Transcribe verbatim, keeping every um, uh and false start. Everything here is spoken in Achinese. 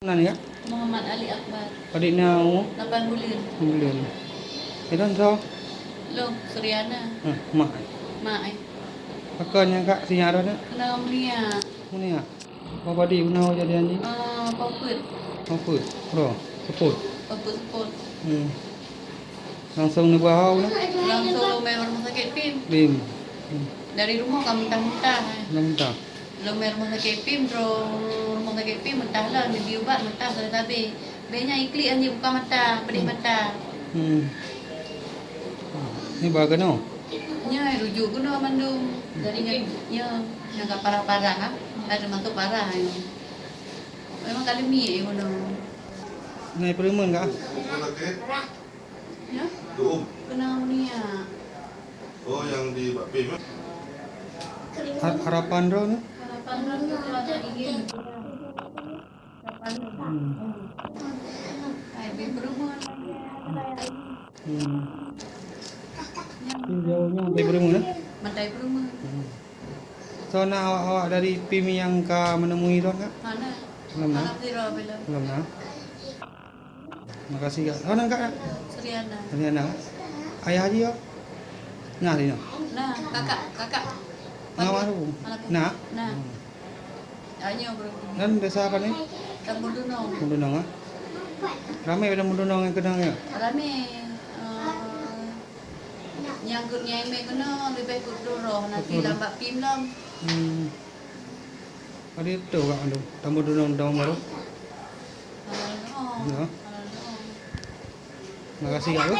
Nan ya? Muhammad Ali Akbar. Adik na umur? Lapan buleuen. Lapan buleuen. Ilôn soe? Lôn Suryana. Eh, mak. Mak, eh. Pakon nyang kak si nyan rot na? Keunoe Munia. Munia. Apa di guna jadi anjing? Ah, Paupet. Paupet. Bro, seput. Paupet seput. Hmm. Langsung neuba hau na? Langsung lôn bak rumoh sakét Pim. Pim. Hmm. Dari rumoh ka muntah-muntah, eh. Muntah-muntah. Lôn bak rumoh sakét Pim, terus rumoh sakét Pim muntah lom, neubi ubat muntah sabe-sabe. Bèk nyan iklik anjing buka mata, pedih mata. Hmm. Ni ba keunoe? Nyoe rujuk keunoe mandum. Jadi nyoe, nyoe, nyoe ka parah-parah, ah. Ka teumasuk parah nyoe. Memang ka leumiek nyoe keunoe. Nai peureumeun kah? Ya? Keunoe Munia. Oh, yang di Bapim, eh? Ha-, harapan droe ni? Harapan droe tu ada ingin. Hmm. Hai, beri perumahan lagi. Hmm. Ini jauhnya sampai perumahan, eh? Sampai perumahan. Hmm. So, na awak-awak dari Pim nyang ka menemui droe, kak? Hana. Belum, na? Alhamdulillah, belum. Belum, na? Makasih, kak. Oh, nan kak, kak? Suryana. Suryana. Ayah Haji, kak? Nah, di na. Nah, kakak, kakak. Ngawal aku. Malam. Nah? Nah. Hmm. Ayo, bro. Nan desa apa ni? Tambun Dunong. Tambun Dunong, ah? Ramai pada Tambun Dunong nyang keunong, ya? Ramai. Eh, nyang ke-, nyang mé keunoe leubeh keu droe, nanti lambat Pim lom. Hmm. Ada tu, kak, aduh. Tambun Dunong, Dunong baru. Halo, halo. Ya. Halo, halo. Makasih, kak, bro.